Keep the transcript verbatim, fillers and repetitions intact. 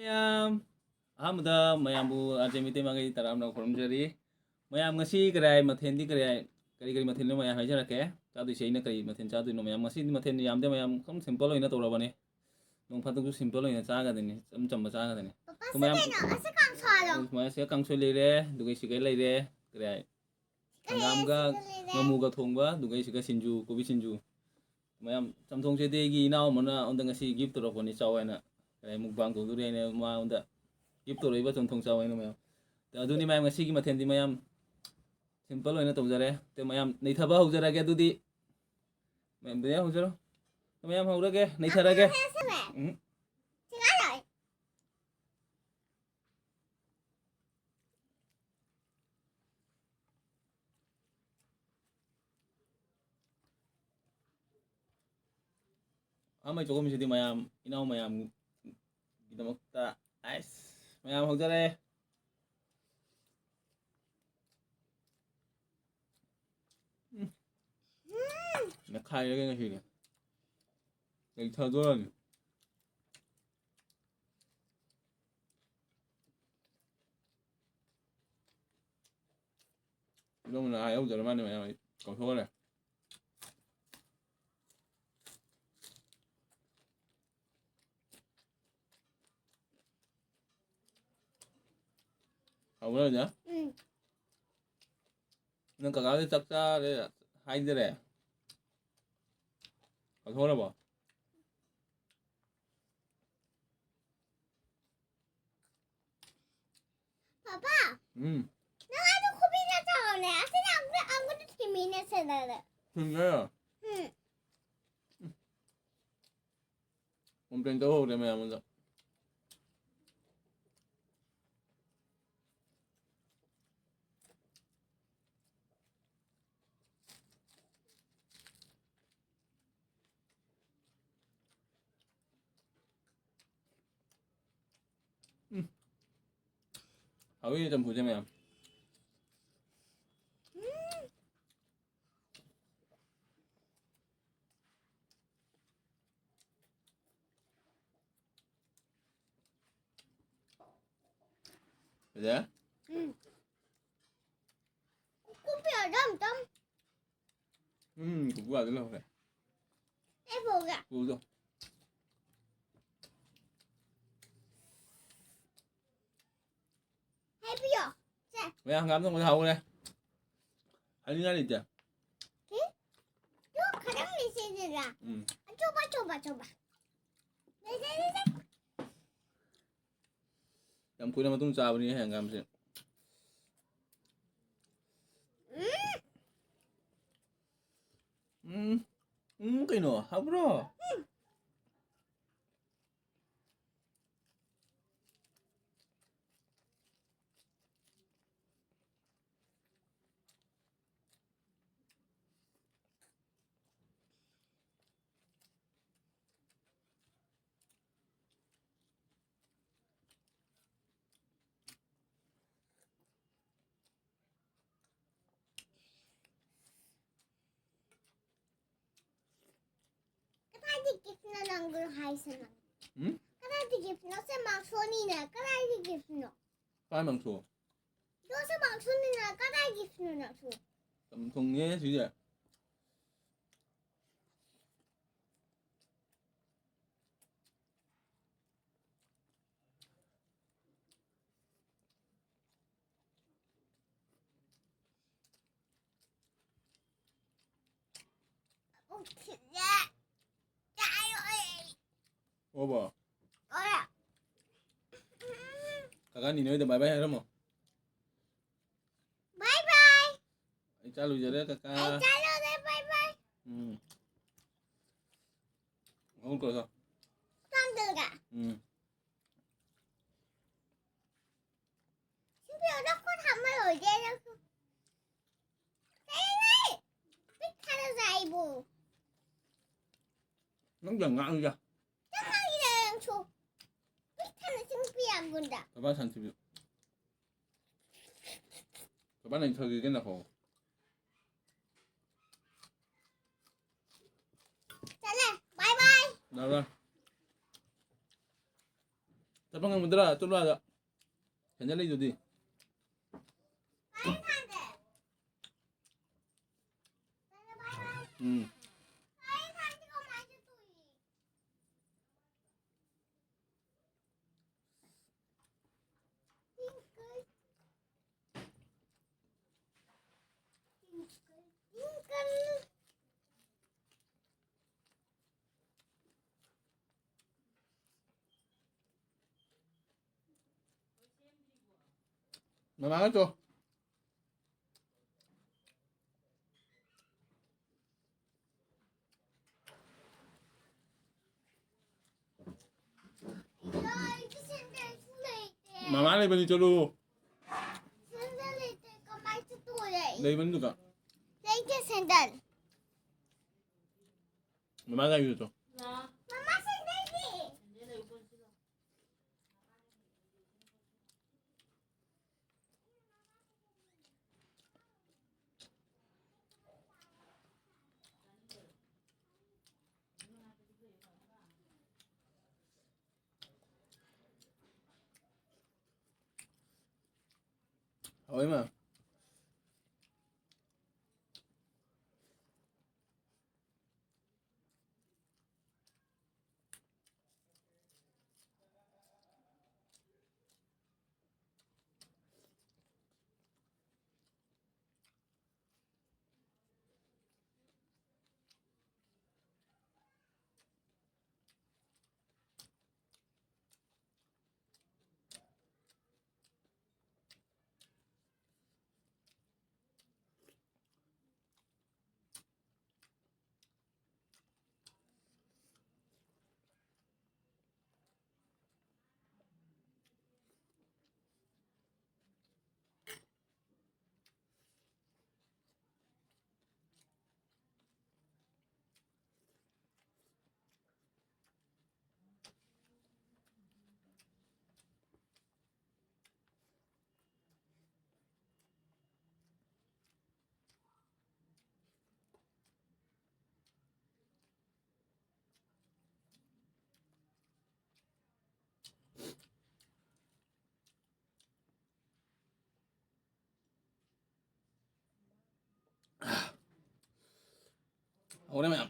ꯃꯌꯥꯝ, ꯑꯍꯥꯟꯕꯗ ꯃꯌꯥꯝꯕꯨ ꯑꯥꯔ ꯖꯦ ꯃꯤꯇꯩ ꯃꯥꯒꯤ ꯇꯔꯥꯝꯅ ꯈꯨꯔꯨꯝꯖꯔꯤ꯫ ꯃꯌꯥꯝ, ꯉꯁꯤ ꯀꯔꯤ ꯃꯊꯦꯜꯗꯤ ꯀꯔꯤ, ꯀꯔꯤ ꯀꯔꯤ ꯃꯊꯦꯜꯅꯣ ꯃꯌꯥꯝ ꯍꯥꯏꯖꯔꯛꯀꯦ꯫ ꯆꯥꯗꯣꯏꯁꯦ ꯑꯩꯅ ꯀꯔꯤ ꯃꯊꯦꯜ ꯆꯥꯗꯣꯏꯅꯣ ꯃꯌꯥꯝ? ꯉꯁꯤꯗꯤ ꯃꯊꯦꯜ ꯌꯥꯝꯗꯦ ꯃꯌꯥꯝ, ꯁꯨꯝ ꯁꯤꯝꯄꯜ ꯑꯣꯏꯅ ꯇꯧꯔꯕꯅꯤ꯫ ꯅꯣꯡ ꯐꯥꯗꯣꯛꯁꯨ ꯁꯤꯝꯄꯜ ꯑꯣꯏꯅ ꯆꯥꯒꯗꯕꯅꯤ, ꯏꯆꯝ ꯆꯝꯕ ꯆꯥꯒꯗꯕꯅꯤ꯫ ꯄꯄꯥ, ꯑꯗꯨ ꯁꯤ ꯃꯌꯥꯝ, ꯀꯩꯅꯣ? ꯑꯁꯤ ꯀꯥꯡꯁꯣꯏꯔꯣ? ꯁꯨꯃꯥꯏꯅ ꯁꯤꯗ ꯀꯥꯡꯁꯣꯏ ꯂꯩꯔꯦ, ꯑꯗꯨꯒ ꯁꯤꯒ ꯂꯩꯔꯦ, ꯀꯔꯤ ꯍꯥꯏ, ꯀꯔꯤ ꯍꯪꯒꯥꯝꯒ ꯁꯤꯒ ꯂꯩꯔꯦ? ꯉꯥꯃꯨꯒ ꯊꯣꯡꯕ, ꯑꯗꯨꯒ ꯁꯤꯒ ꯁꯤꯡꯖꯨ, ꯀꯣꯕꯤ ꯁꯤꯡꯖꯨ꯫ ꯃꯌꯥꯝ, ꯆꯝꯊꯣꯡꯁꯤꯗꯤ ꯑꯩꯒꯤ ꯏꯅꯥꯎ ꯑꯃꯅ ꯑꯩꯉꯣꯟꯗ ꯉꯁꯤ ꯒꯤꯐ ꯇꯧꯔꯛꯄꯅꯤ, ꯆꯥꯎ ꯍꯥꯏꯅ꯫ ꯀꯔꯤ ꯍꯥꯏ, ꯃꯨꯛꯕꯥꯡ ꯇꯧꯗꯣꯔꯤ ꯍꯥꯏꯅ ꯃꯉꯣꯟꯗ ꯒꯤꯐ ꯇꯧꯔꯛꯏꯕ, ꯆꯝꯊꯣꯡ ꯆꯥꯎ ꯍꯥꯏꯅ ꯃꯌꯥꯝ꯫ ꯑꯗꯨꯅꯤ ꯃꯌꯥꯝ, ꯉꯁꯤꯒꯤ ꯃꯊꯦꯜꯗꯤ ꯃꯌꯥꯝ ꯁꯤꯝꯄꯜ ꯑꯣꯏꯅ ꯇꯧꯖꯔꯦ꯫ ꯑꯗꯨ ꯃꯌꯥꯝ ꯅꯩꯊꯕ ꯍꯧꯖꯔꯒꯦ ꯑꯗꯨꯗꯤ꯫ ꯃꯌꯥꯝ, ꯃꯌꯥꯝ ꯍꯧꯖꯔꯣ꯫ ꯃꯌꯥꯝ ꯍꯧꯔꯒꯦ, ꯅꯩꯊꯔꯒꯦ꯫ ꯎꯝ꯫ ꯑꯃ ꯆꯒꯨꯝꯁꯤꯗꯤ ꯃꯌꯥꯝ, ꯏꯅꯥꯎ ꯃꯌꯥꯝꯒꯤꯗꯃꯛꯇ, ꯑꯥꯏꯁ, ꯃꯌꯥꯝ ꯍꯧꯖꯔꯦ꯫ ꯎꯝ꯫ ꯅꯩꯈꯥꯏꯔꯒꯦ ꯉꯁꯤꯗꯤ꯫ ꯅꯩꯊꯗꯣꯔꯅꯤ꯫ ꯏꯅꯧꯅ ꯍꯥꯏꯍꯧꯗꯔ ꯃꯥꯅꯦ ꯃꯌꯥꯝ, ꯑꯩ ꯀꯥꯎꯊꯣꯛꯈ꯭ꯔꯦ꯫ ꯍꯧꯔꯅꯤ? ꯎꯝ꯫ ꯅꯪ ꯀꯀꯥꯗꯤ ꯆꯥꯛ ꯆꯥꯔꯦ ꯍꯥꯏꯗꯔꯦ? ꯀꯥꯎꯊꯣꯛꯈ꯭ꯔꯕꯣ? ꯄꯥꯄꯥ, ꯎꯝ꯫ ꯅꯪ ꯑꯗꯨ ꯈꯨꯕꯤꯅ ꯇꯧꯔꯣꯅꯦ꯫ ꯑꯁꯤꯅ ꯑꯃꯨꯛ, ꯑꯃꯨꯛ ꯊꯤꯃꯤꯅꯦ ꯁꯦꯗꯔ꯫ ꯊꯤꯟꯒꯦꯔꯣ? ꯎꯝ꯫ ꯀꯝꯄ꯭ꯂꯦꯟ ꯇꯧꯍꯧꯔꯦ ꯃꯌꯥꯝ ꯑꯃꯗ꯫ ꯎꯝ꯫ ꯍꯥꯎꯋꯤ ꯆꯝꯐꯨꯠꯁꯦ ꯃꯌꯥꯝ꯫ ꯐꯖꯩ꯫ ꯎꯝ꯫ ꯀꯨꯞꯄꯤꯌꯣ, ꯇꯝ, ꯇꯝ꯫ ꯎꯝ, ꯀꯨꯀꯨ ꯑꯥꯗ ꯂꯩꯍꯧꯔꯦ꯫ ꯑꯩ ꯄꯨꯒꯦ꯫ ꯄꯨꯗꯣ꯫ ꯍꯥꯏꯕꯤꯌꯣ꯫ ꯁꯦ꯫ ꯃꯌꯥꯝ ꯍꯪꯒꯥꯝ ꯊꯣꯡꯕꯗ ꯍꯧꯔꯦ꯫ ꯍꯥꯏꯅꯤꯡꯉꯥꯏ ꯂꯩꯇꯦ꯫ ꯁꯤ? ꯇꯨ ꯈꯇꯪ ꯂꯩꯁꯤꯗꯅ꯫ ꯎꯝ꯫ ꯑꯆꯧꯕ, ꯑꯆꯧꯕ, ꯑꯆꯧꯕ꯫ ꯂꯩ, ꯂꯩ, ꯂꯩ, ꯂꯩ꯫ ꯌꯥꯝ ꯀꯨꯏꯔ ꯃꯇꯨꯡ ꯆꯥꯕꯅꯤ ꯍꯪꯒꯥꯝꯁꯦ꯫ ꯎꯝ꯫ ꯎꯝ꯫ ꯎꯝ ꯀꯩꯅꯣ? ꯍꯥꯎꯕ꯭ꯔꯣ? ꯎꯝ꯫ ꯀꯗꯥꯏꯗꯒꯤ ꯒꯤꯐꯅꯣ ꯅꯪꯒꯤꯔꯣ ꯍꯥꯏꯁꯦ ꯅꯪ? ꯎꯝ? ꯀꯗꯥꯏꯗꯒꯤ ꯒꯤꯐꯅꯣ? ꯁꯦ ꯃꯥꯡꯁꯣꯅꯤꯅ ꯀꯗꯥꯏꯗꯒꯤ ꯒꯤꯐꯅꯣ? ꯀꯥꯏ ꯃꯥꯡꯁꯣ? ꯗꯣ ꯁꯦ ꯃꯥꯡꯁꯣꯅꯤꯅ ꯀꯗꯥꯏꯗꯒꯤ ꯒꯤꯐꯅꯣ ꯅꯪꯁꯨ? ꯌꯥꯝ ꯊꯨꯡꯉꯦ ꯁꯤꯁꯦ꯫ ꯑꯣꯕꯣ꯫ ꯀꯀꯥ ꯅꯤꯅꯦ ꯍꯣꯏꯗ ꯕꯥꯏ ꯕꯥꯏ ꯍꯥꯏꯔꯝꯃꯣ꯫ ꯕꯥꯏ ꯕꯥꯏ꯫ ꯑꯩ ꯆꯥ ꯂꯣꯏꯖꯔꯦ ꯀꯀꯥ꯫ ꯑꯩ ꯆꯥ ꯂꯣꯏꯔꯦ, ꯕꯥꯏ ꯕꯥꯏ꯫ ꯎꯝ꯫ ꯑꯃꯨꯛ ꯀꯧꯁꯣ꯫ ꯇꯥꯡꯗꯨꯒ꯫ ꯎꯝ꯫ ꯁꯤꯡꯕꯤꯌꯣ, ꯅꯪ ꯈꯨꯠ ꯍꯥꯝꯃ ꯂꯣꯏꯔꯦ, ꯅꯪꯁꯨ꯫ ꯀꯩꯅꯣꯅꯦ? ꯄꯤꯛ ꯊꯟꯅ ꯆꯥꯏꯕꯨ꯫ ꯅꯪ ꯌꯥꯝ ꯉꯥꯡꯉꯤꯗ꯫ ꯆꯞ ꯃꯥꯟꯅꯩꯗ ꯅꯪꯁꯨ꯫ ꯄꯤꯛ ꯊꯟꯅ ꯁꯤꯡꯕꯤꯌꯣ ꯑꯩꯉꯣꯟꯗ꯫ ꯕꯕꯥ ꯁꯥꯟꯇꯤꯕꯤꯌꯨ꯫ ꯕꯕꯥ ꯅꯪ ꯊꯣꯏꯒꯤ ꯀꯩꯅꯣ ꯍꯣ꯫ ꯆꯠꯂꯦ꯫ ꯕꯥꯏ ꯕꯥꯏ꯫ ꯕꯥꯏ ꯕꯥꯏ꯫ ꯆꯠꯄ ꯉꯝꯒꯗ꯭ꯔꯥ? ꯆꯠꯂꯣ ꯑꯥꯗ꯫ ꯁꯦꯟꯗꯜ ꯂꯩꯗꯨꯗꯤ꯫ ꯎꯝ꯫ ꯃꯃꯥꯒ ꯆꯣ꯫ ꯃꯃꯥ ꯂꯩꯕꯅꯤ, ꯆꯠꯂꯨ꯫ ꯂꯩꯕꯅꯤ ꯗꯨꯀꯥꯟ꯫ ꯂꯩꯇꯦ ꯁꯦꯟꯗꯜ꯫ ꯃꯃꯥ ꯂꯩꯕꯗꯣ꯫ ꯃꯃꯥ ꯁꯦꯟꯗꯜꯗꯤ꯫ ꯍꯥꯎꯋꯦ ꯃꯥ꯫ ꯍꯧꯔꯦ ꯃꯌꯥꯝ꯫